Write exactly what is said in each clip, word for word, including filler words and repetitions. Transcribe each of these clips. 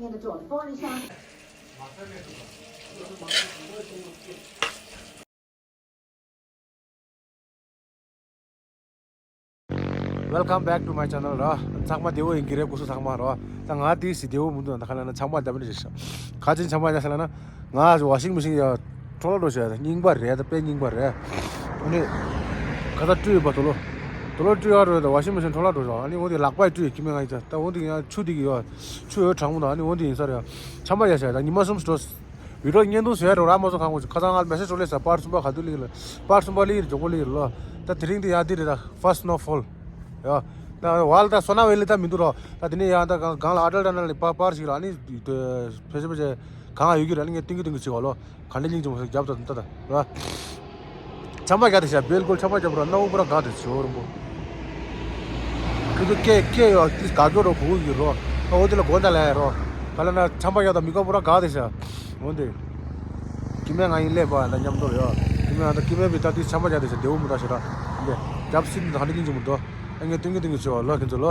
in the door. Foreign shot. Welcome back to my channel ར། ཚང་མ་བདེ་པོ་ཡིན་གྱི་རེད། སྐུ་གཟུགས་ཚང་མ་ར། ད་ང་དེ་སི་བདེ་པོ་མི་འདུག་ད་ཁ་ལ་ན་ཆམ་པ་བརྒྱབ་ནས་ཞིག་ཤག་ཁ་ཅིག་ཆམ་པ་བརྒྱབ་ས་ལ་ན། ང་ཝ་ཤིང་མེ་ཤིན་ཡ་འཕྲོ་བརླག་འགྲོ་ཤག་རྙིང་པ་རེད། ད་དཔེ་རྙིང་པ་རེད། ཨ་ནི་ཁ་ཚ་བཀྲུས་ཡོད་པ། དུ་ལོ་དུ་ལོ་བཀྲུས་ཡག་རེད། ད་ཝ་ཤིང་མེ་ཤིན་འཕྲོ་བརླག་འགྲོ་ཤག་ཨ་ནི་འོ་དེ་ལག་པ་ཡི་བཀྲུས་ཡོད་ཀི་མེད་ང་ཡི་ད། ད་འོ་དེ་ཡང་ཆུ་དེ་གི་ཡོད། ཆུ་ཡོད་གྲང་མོ་ད། ཨ་ནི་འོ་དེ་ཡིན་ས་རེད། ཆམ་པ་བརྒྱབ་ཤག་ད་ཉི་མ་གསུམ་འགྲོ། བི་ཌིའོ་བརྙན་ཐུང་བཟོ་ཡ་རོགས་ར་མ་སོང་། ཁང་ཁོངས་ཁ་སང་ང་མེ་སེ་ཇི་འགྲོ་ལས་ས་པར་གསུམ་པ་ག་དུས་སླེབས་ལ། པར་གསུམ་པ་སླེབས་ཡིན། མགྱོགས་པོ་སླེབས་ཡིན་ལོ། ད་དེ་རིང་དེ་ཡང་འདི་རེད་ད། First Snowfall ཡ། ད་ཝལ་ད་སོ་ན་ཝེ་ལི་ད་མི་འདུག་རོ། ད་དེ་ནས་ཡང་ད་གང་གང་ལ་ཨ་ཏལ་ཏ་ནལ་ལ་པར་པར་ཞིག་ལ་ཨ་ནི་ཕལ་ཆེར་ཕལ་ཆེར་གང་ཡོད་ཀྱི་རེད། ཨ་ནི་ངས་ཏིང་གི་ཏིང་གི་བྱེད་བ་ལོ། ག་འདྲ་སྙིང་རྗེ་མོ་ཞིག་རྒྱབ་ད་ད་ད་ར། ཆམ་པ་བརྒྱབ་དེ་ཤ་བེལ་ཀོལ་ཆམ་པ་བརྒྱབ་རོ། སྣ་བུག་པུ་ར་དགའ་དེ་ཞོ་རུ་འབོ། ཁྱོད་ཚོ་སྐད་སྐད་ཡོད་ཏིས་དགའ་སྐྱོ་རོ་གུ་གུ་ཡོད་རོ། ཨ་འོ་དེ་ལ་སྒོ་ད་ལ་ཡ་རོ། ག་ལ་ན་ཆམ་པ་བརྒྱབ་ད་མི་དགའ་པུ་ར་དགའ་དེ་ཤ། འོ་དེ། ཀི་མེ་ང་ཡིན་ལེ་པ་ད་མཉམ་དུ་ཡོད། ཀི་མེ་ང་ད་ཀི་མེ་བི་ད་ཏིས་ཆམ་པ་བརྒྱབ་དེ་ཤ་དེ་འུ་མི་ད་ཤ་ར། འདི་རྒྱབ་སྲིད་ད་ཧ་ནི་ཀིན་ཅི་མི་དོ། ཨ་ངས་ཏིང་གི་ཏིང་གི་ཆེ་བ་ལོ་ཁྱོད་ཚོ་ལོ།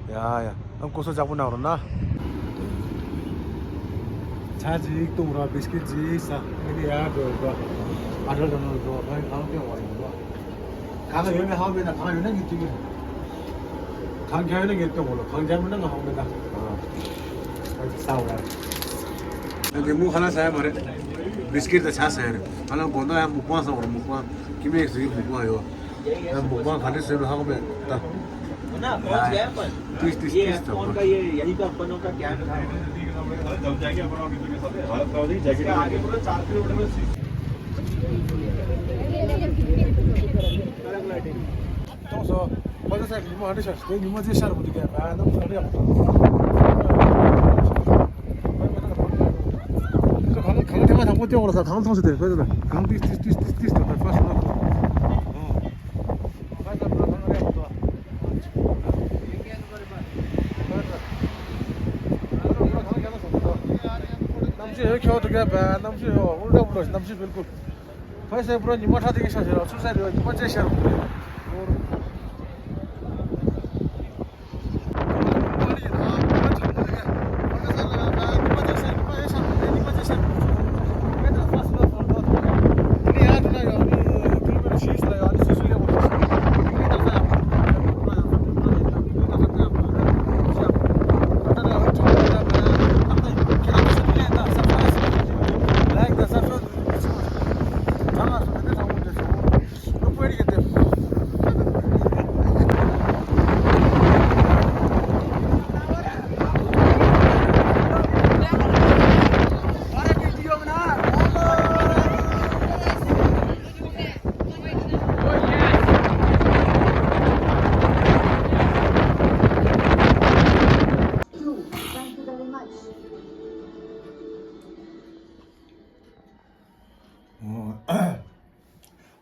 ཡ་ཡ། ཨ་སྐུ་གཟུགས་ཅག་པོ་གནང་རོགས་གནང་། ཇ་ཅིག་བཏུང་ར། བིས་ཀིཊ་ཅིག་ཟ། ཨ་ནི་ཡར་འགྲོ་ར། ཨ་ཏལ་ཏ་ནལ་འགྲོ། གང་གང་སྟོན་བ་ཡིན་ལོ། གང་ཡོད་ན་ཧ་མེད་ན། གང་ཡོད་ན་ངས་སྟོན་གི། གང་རྒྱག་ཡོད་ན་ངས་སྟོན་གོ་ལོ། གང་རྒྱག་མེད་ན་ང་ཧ་མེད་ད། ཨ་ཅིག་ཟ་བ། ཨ་དེ་མུ་ཁ་ལག་ཟ་ཡ་མ་རེད། བིས་ཀིཊ་དང་ཇ་ཟ་ཡ་རེད། ཁ་ལག་དགོང་དག་ཡང་མུག་པང་ཟ་བ་རེད། མུག་པང་ཀི་མེ་ཟིག་མུག་པང་ཡོད། ཡང་མུག་པང་ག་འདྲ་བཟོས་པའི་ཧ་གོ་མེད་ད། हाँ, पहुंच गया अपन। तीस, तीस, ये तीस एफ वन का, ये यहीं पे अपनों का कैंप था। ཐོངས་སོ། ཕ་གི་ས་ཉི་མ་ཧ་འདྲ་ཤར། དེ་ཉི་མ་ཚེ་ཤར་བུ་དུ་ག་ཨ་ནམ་ཧ་འདྲ་ཡག་པོ། གང་གང་ཐེངས་མ་དང་པོ་སྟེ་འོང་ལ་ས་གང་མཐོང་ཟེར་ཏེ་ཕ་གི་ས་གང་ཏིས་ཏིས་ཏིས་ཏིས་ཏིས་ཏིས་ཏིས་ཏིས་ཏིས་ཏིས་ཏིས། གནམ་གཤིས་ཡོད་ཁྱོད་དུ་གས་པས། གནམ་གཤིས་ཡོད་འུར་སྒྲ་འུར་སྒྲ་གནམ་གཤིས་ཡོད། བུལ་བུལ་ཕ་སེ་པུ་ར་ཉི་མ་ཁྲ་ཐིག་ཤ་ཤེ་ར་ཚུར་ས་རེ་བ་ཉི་མ་ཅེ་ཤར་བུ་རེ།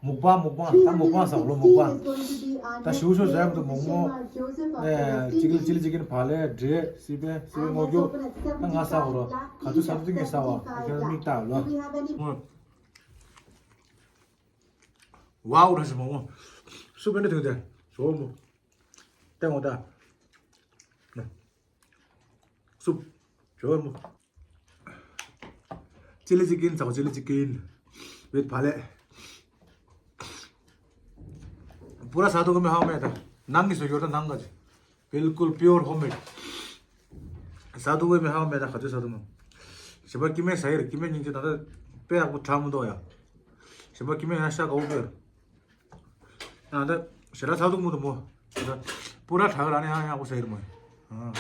མུག་པང་། མུག་པང་། ད་མུག་པང་ཟེར་ལོ། མུག་པང་། ད་ཞུ་ཞུ་ཟེར་མི་འདུག་མོག་མོག་ཨེ་ཅིག་ལི་ཅིག་ལི་ཅིག་གིན་བག་ལེབ། འབྲས། སི་པན། སི་པན་སྔོ་སྐྱུར། ད་ང་ཟ་འོ་རོ། ག་དུས་ཟ་དུས་ངས་ཟ་བ། ཁྱེད་མིག་ལྟ་ལོ། ཝའོ་ར་ཞིག་མོག་མོག་སུ་པན་དེ་དེ་ཞོ་མོ། ཏེ་ངོ་ད། སུབ། ཇོར་མོ། ཅི་ལི་ཅི་ཀིན་ཟ་བ། ཅི་ལི་ཅི་ཀིན། བེད་བག་ལེབ། པུ་ར་ཟ་དུ་གི་མེ་ཧ་མེ་ད། ནང་གི་སོ་ཡོད་ད་ནང་ག་ཅི། བིལ་ཀུལ་པིའུར་ཧོམ་མེད། ཟ་དུ་གི་མེ་ཧ་མེ་ད། ག་ཚོད་ཟ་དུ་མོ། ཞིམ་པ་ཀི་མེ་ཟ་ཡེར། ཀི་མེ་སྙིང་རྗེ་ད་ད། དཔེ་ཡག་པོ་ཁྲ་མོ་འདུག་ཡ། ཞིམ་པ་ཀི་མེ་ཡང་ཤ་ག་བོ་དཔེར། ཡང་ད་ཞེ་དྲག་ཚ་གདུང་མོ་དུ་མོ། ད་པུ་ར་དྲག་ར་ནི་ཡང་ཡག་པོ་ཟེར་མོ། ཨ།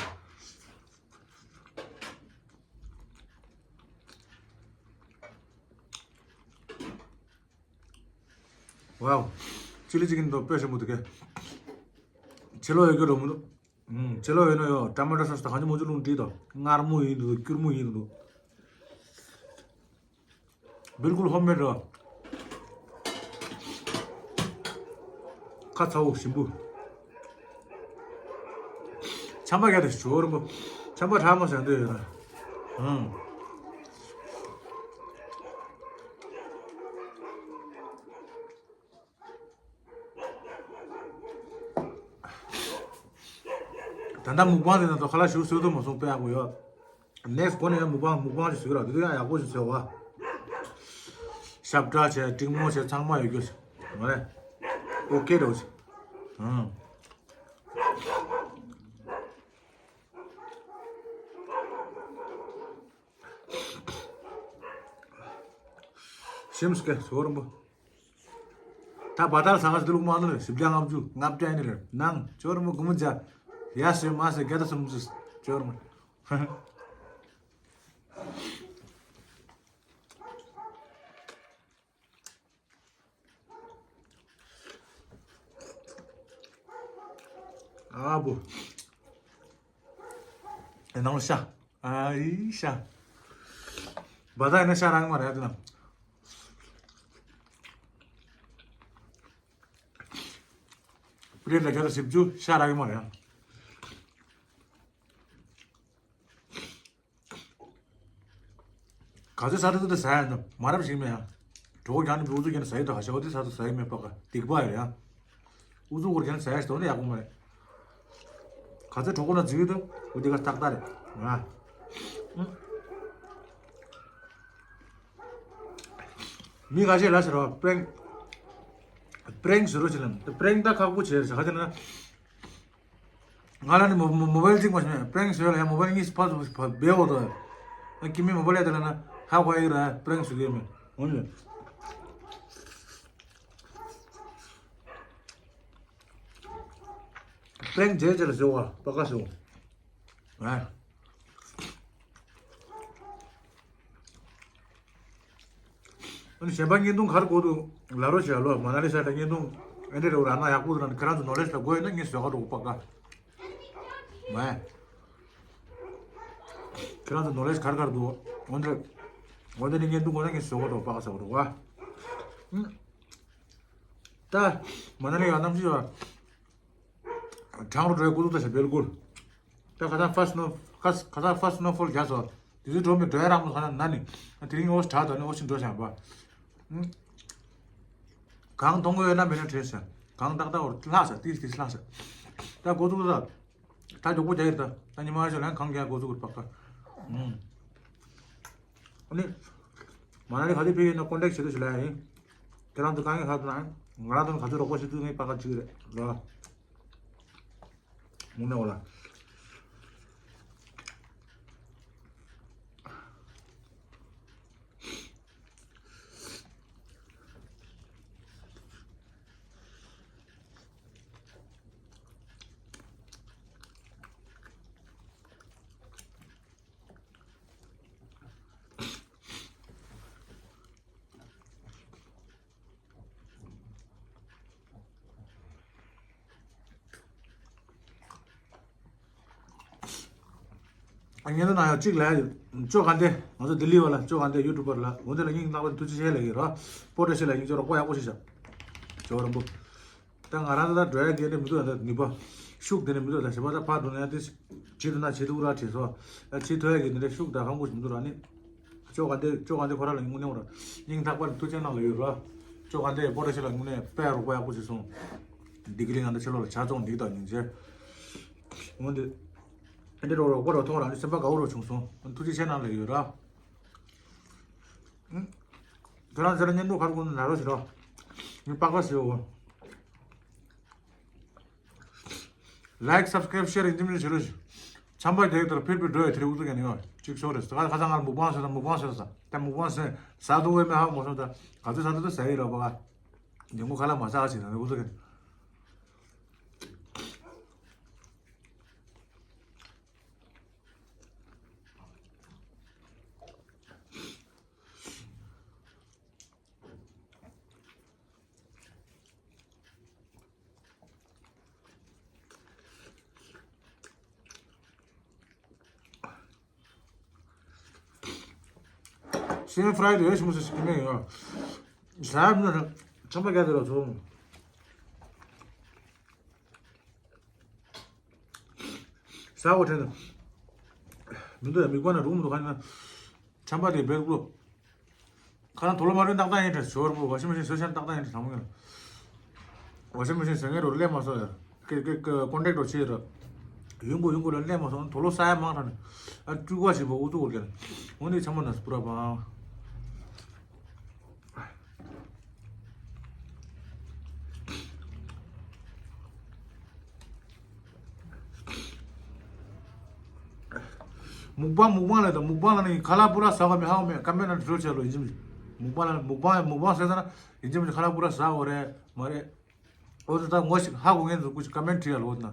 ཝའོ། ཅི་ལི་ཅི་ཀིན་དོ་དཔེ་ཞིམ་པོ་འདུག་གས། ཕྱི་ལོགས་ཡོད་གི་རོ་མོ་འདུག་ཨུམ། ཕྱི་ལོགས་ཡོད་ན་ཡོ་ཊ་མ་ཊོ་སོ་སི་དང་གང་ཅི་མོ་ཅི་ལུང་བྲིས་དོ། མངར་མོ་ཡིན་འདུག་སྐྱུར་མོ་ཡིན་འདུག་བིལ་ཀུལ་ཧོམ་མེད་རེད། ཁ་ཚ་བོ་ཞིམ་པོ། ཆམ་པ་ག་དེ་ཞོར་མོ། ཆམ་པ་ཁྲ་མོ་ཟ་འདོད་ཡོད་ན། ཨང་། ད་ལྟ་མུག་པང་དེ་ན་ཏོ་ཁ་ལག་ཞུ་སོད་དོ་མ་སོང་། དཔེ་ཡག་པོ་ཡོད། next གོ་ནས་ཡང་མུག་པང་མུག་པང་ཞིག་བཟོས་ར། དེ་དུས་ཡང་ཡག་པོ་ཞིག་བཟོས་བ། ཤབ་ཏྲ་བྱས་ཀྲིང་མོ་བྱས་ཚང་མ་ཡོད་རྒྱུ་ཞིག་མ་རེད། ཨོ་ཁེ་འགྲོ་ཞིག་ཨང་། ཤིམ་སྐད་ཟོར་མོ། ད་བ་དར་ས་ག་སྡུ་ལུག་མ་ནུ་ཞིབ་ལྗང་ལྔ་བཅུ་ལྔ་བཅུ་ཡིན་རེད་ནང་ཅོར་མོ་གུ་མོ་ཇ། ཡ་སེ་མ་སེ་ག་ད་སུམ་ཅུ་ཅོར་མོ། ཨ་བུ། ཨེ་ནང་ཤ། ཨ་ཡི་ཤ། བ་ད་ཡིན་ན་ཤ་རང་མ་རེད་ན། པི་རེད་ལ་ག་ད་ཞིབ་ཅུ་ཤ་རང་མ་རེད། ག་ཚོད་ས་ཏུ་ཏུ་ཟ་ཡ་འདུག་མ་རབས་ཤིག་མེད་ཡ། གྲོགས་ཀྱང་ནི་འུ་ཚུགས་ཀྱང་ཟ་ཡི་དོ་ཧ་ཤ་འོ་དེ་ས་ཏུ་ཟ་ཡི་མེད་པ་ག་སྡིག་པ་ཡོད་ཡ། འུ་ཚུགས་སྐོར་ཀྱང་ཟ་ཡ་ཞིག་དོ་ནི་ཡག་པོ་མ་རེད། ག་ཚོད་གྲོགས་པོ་ན་འཛུལ་ཡོད་དོ་འོ་དེ་ག་ཏག་ཏག་རེད་ང་། མི་ཁ་ཤས་ལ་ཟེར་བ་པྲེང་། པྲེང་ཟེར་རོ་ཞིག་ལ་པྲེང་ད་ཁག་པོ་བྱས་ཟེར་ཁ་ཅིག་ན། ང་ལ་ནི་མོ་མོ་མོ་བལ་གཅིག་མ་ཤེས་པྲེང་ཟེར་ལ་ཡང་མོ་བལ་གཉིས་ཕར་ཚུར་ཕར་སྦས་འོ་དོ། ཨ་ཀི་མི་མོ་བལ་ལ་དེ་ལ་ན་ཧ་ཧོ་ཡི་ར་པྲེང་ཟེར་གི་མེད་འོ་ནི། པྲེང་རྗེས་ཅེ་ལ་ཟེར་བ་པ་ཀ་ཟེར་བ། ཨ་ནི་གཞན་པ་བརྙན་ཐུང་ག་རེ་དགོས་འདུག་ལབ་རོགས་བྱས་ལོ། མ་ན་ལི་ས་ལ་བརྙན་ཐུང་ཨེ་འདྲ་རེ་བ་རག་ན་ཡག་པོ་འདུག་ན་ཁྱེད་རང་ཚོ་ནོ་ལེ་ཇི་ལ་དགོས་ཡོད་ན་ངས་བཟོ་ག་འགྲོ་དགོས་པ་ག་མ། ཁྱེད་རང་ཚོ་ནོ་ལེ་ཇི་ག་རེ་ག་རེ་འདུག་འོ་འདྲ། འོ་འདྲ་ནི་བརྙན་ཐུང་དགོས་ན་ངས་བཟོ་ག་འགྲོ་དགོས་པ་ག་ཟེར་བ་རེད་བ། ད། མ་ན་ལི་ཡ་གནམ་གཤིས་ཡོད། གྲང་རུ་འགྲོ་ཡ་ཀུ་ཏུ་ཏ་ཤ་བེལ་ཀུལ། ད་ཁ་སང་first snow ཁ་ཁ་སང་first snowfall རྒྱག་སོང་། དེ་ཚོའི་འགྲོ་མི་འགྲོ་ཡ་རག་མོ་ཁ་ན་ན་ནི། དེ་རིང་ཨོ་ཤི་དྲག་དང་ནི་ཨོ་ཤི་འགྲོ་བཞག་པ། གང་གཏོང་གི་ཡོད་ན་མི་ན་བྲེལ་ཤག་གང་ཏག་ཏག་འོར་ལྷག་ཤག་ཏིས་ཏིས་ལྷག་ཤག་ད་གོ་ཚུགས་ད། ད་མགྱོགས་པོ་རྒྱག་ཡིར་ད། ད་ཉི་མ་ཤོ་ལན་གང་རྒྱག་གོ་ཚུགས་པར་པག་པ། ཨ་ནི། མ་ན་ལི་ག་དུས་ཕེབས་ཡོད་ན་ཀོན་ཊེག་བྱེད་དུ་ཞུ་ལ་ཡིན། ཁྱེད་རང་ཚོ་དཀའ་ངལ་ཁག་ཏུ་ན། ང་རང་ཚོ་ག་ཚོད་རོགས་པ་བྱེད་དུ་ངས་པག་པ་བྱེད་ཀྱི་རེད་ལ། དངོས་གནས་འོ་ལ། ཉེ་དུ་ན་ཡང་གཅིག་ལ་ཡ། ཅོ་ག་འདི་ང་ཚོ་ལྡི་ལི་བ་ལ་ཅོ་ག་འདི་ཡུ་ཊུབ་པར་ལ་འོ་འདི་ལ་སྙིང་ཐག་པ་ཐུགས་རྗེ་ཆེ་ལ་ཡོད་ར། པོ་ཏྲ་ཤི་ལ་སྙིང་ཅོ་རོགས་པ་ཡག་པོ་ཞིག་བྱ། ཇོ་རམ་པོ། ད་ང་རང་ད་འགྲོ་ཡ་དེ་འདྲ་མི་འདུག་ད་ནུས་པ། ཤུགས་དེ་འདྲ་མི་འདུག་ད་ཞེ་པ་ད་ཕར་འགྲོ་ན་ཡ་དེ། བྱེད་དུ་ན་བྱེད་དུ་ར་བྱེད་སོ། ད་བྱེད་ཐུབ་ཡ་གི་དེ་འདྲ་ཤུགས་ད་ཧང་གོ་ཞིག་མི་འདུག་ར་ནི། ཅོ་ག་འདི་ཅོ་ག་འདི་ཁོ་ར་ལ་དངོས་གནས་ར། སྙིང་ཐག་པ་ནས་ཐུགས་རྗེ་གནང་ལ་ཡོད་ར། ཅོ་ག་འདི་པོ་ཏྲ་ཤི་ལ་དངོས་གནས་དཔེ་རོགས་པ་ཡག་པོ་བྱེད་སོང་། འདི་གི་ལི་ང་འདི་ཕྱི་ལོགས་ལ་ཇ་བཙོང་འདི་དང་སྙིང་རྗེ། འོན་ཏེ། འདི་རོགས་རོགས་པ་རོགས་མཐོང་རང་འདི་སེམས་པ་དགའ་བོ་རོགས་བྱུང་སོང་། ཐུགས་རྗེ་ཆེ་གནང་ལ་ཡོད་ར། ཁྱོད་རང་ཚེ་ལ་བརྙན་ཐུང་ག་རེ་དགོས་ན་ལབ་རོགས་བྱེད་རོགས། ངས་པགས་པ་ཟེར་འོ། Like, subscribe, share ཡིན་གཅིག་མིན་གཅིག་བྱེད་རོགས་ཞུ། ཆམ་པ་རྒྱག་ཡོད་དར་ཕེར་ཕེར་འགྲོ་ཡོད་དེ་རེ་འུ་ཚུགས་ཀྱང་ནི་ཡོད་གཅིག་ཤོར་རེད། ད་ཁ་སང་ང་ལ་མུག་པང་ཟེར་ད་མུག་པང་ཟེར་ད་ད་མུག་པང་ཟེར་ཟ་འདུག་བས་མེད་ཧ་མ་སོང་ད་ག་ཚོད་ཟ་འདུག་ད་ཟ་ཡི་ར་བ་ག་ཉིན་གུང་ཁ་ལག་མ་ཟ་ཨ་ཟེར་ད་རེ་འུ་ཚུགས་ཀྱང་ནི། སེམས་ཕ་རའི་རེ་ཞིམ་སེ་སྐྱེ་མེད་ཡོད། ཟ་མི་ཆམ་པ་རྒྱག་དེ་ར་ཚོ། ཟ་འོ་དྲན་ན། མི་འདུག་ཡ་མིག་པ་ན་རུང་མི་འདུག་ག་ན། ཆམ་པ་དེ་བེར་ཀླུ། ཁ་ན་དུ་ལོ་མ་རུང་ཏག་ཏག་ཡིན་དྲན་ཞོར་པོ་ཝ་ཤིང་མེ་ཤིན་བཟོས་ཤན་ཏག་ཏག་ཡིན་དྲན་ལྷམ་ངེ་ལ། ཝ་ཤིང་མེ་ཤིན་བཟོས་ངེ་རུ་ལས་མ་སོ་ཡ། ཀེ་ཀེ་ཀེ་ཀོན་ཊེག་རོ་ཆེ་ར། ཡོང་གོ་ཡོང་གོ་ལ་ལེན་མ་སོང་། དོ་ལོ་ས་ཡ་མང་དྲགས་ནས། ཨ་སྤྲུལ་སྐུ་ཞིག་པོ་ཨུ་ཚུགས་གོ་ཀྱང་། འོ་ནི་ཆ་མ་ན་སྤུ་ར་པང་། མུག་པང་མུག་པང་ལ་དང་། མུག་པང་ལ་ནི་ཁ་ལག་པུ་ར་ཟ་བ་མི་ཧ་གོ་མེད། ཀ་མེན་ན་འགྲོ་བྱས་ལོ་ཡིན་གཅིག་མིན་གཅིག་མུག་པང་ལ་མུག་པང་མུག་པང་ཟེར་ས་ན་ཡིན་གཅིག་མིན་གཅིག་ཁ་ལག་པུ་ར་ཟ་འོ་རེད་མ་རེད། འོ་ད་ད་ངོ་ཞིག་ཧ་གོ་མཁན་ཚོ་སྐུ་ཞིག་ཀ་མེན་བྲིས་ཡ་ལོ་ན། ད་ང་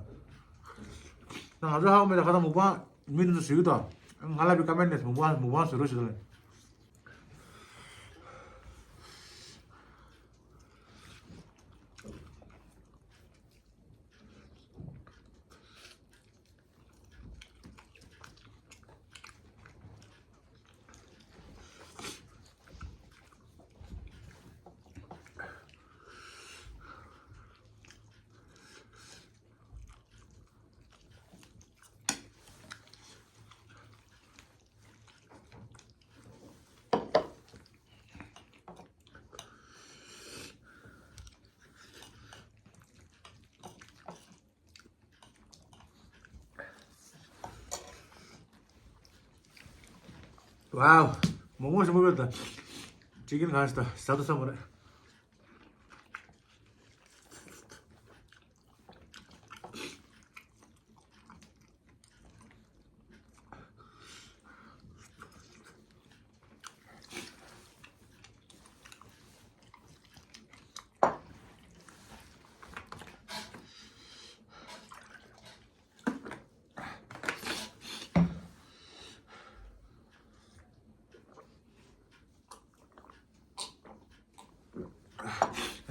ཚོ་ཧ་གོ་མེད་ད་ཁ་ད་མུག་པང་མི་འདི་ཚོ་ཟེར་གི་ད། ང་ལ་བི་ཀ་མེན་ནས་མུག་པང་མུག་པང་ཟེར་རོ་ཞིག་ད་ལེ། ཝའོ། མོག་མོག་ཞིམ་པོ་བྱས་ད། ཅི་ཀིན་གང་ཞིག་ད་ཟ་ཐུབ་ས་མ་རེད།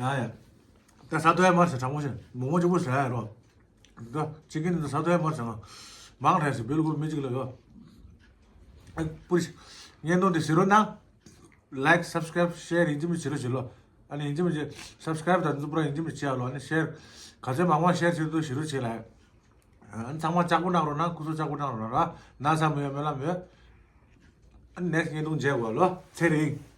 ཡ་ཡ། ད་ཟ་ཐུབ་ཡ་མ་རེད་ཟེར། དྲང་པོ་བཤད། མོག་མོག་གཅིག་པོ་ཟ་ཡ་རོ། ད་ཅི་ཀིན་འདི་ཟ་ཐུབ་ཡ་མ་རེད་ཟེར། ང་མང་རེད་ཟེར། བེལ་ཀུལ་མི་གཅིག་ལ་ཡོད། ཨ་པུ་རི་བརྙན་ཐུང་འདི་གཟིགས་རོགས་གནང་། ལའིཀ་སབ་སི་ཀ་རའིབ་ཤེར་ཡིན་གཅིག་མིན་གཅིག་བྱེད་རོགས་བྱེད་ལོ། ཨ་ནི་ཡིན་གཅིག་མིན་གཅིག་སབ་སི་ཀ་རའིབ་དང་འཛུགས་པ་ཡིན་གཅིག་མིན་གཅིག་བྱེད་ཡ་ལོ། ཨ་ནི་ཤེར་ག་ཚོད་མང་མང་ཤེར་བྱེད་འདུག་བྱེད་རོགས་བྱེད་ལ། ཨ་ནི་ཚང་མ་ལྕགས་པོ་གནང་རོགས་གནང་། སྐུ་གཟུགས་ལྕགས་པོ་གནང་རོགས་གནང་ར། ན་ཚ་མི་ཡོད་མེད་ལ་མི་ཡོད། ཨ་ནི་ནེགསི་བརྙན་ཐུང་མཇལ་དགོས་ལོ། ཚེ་རིང་།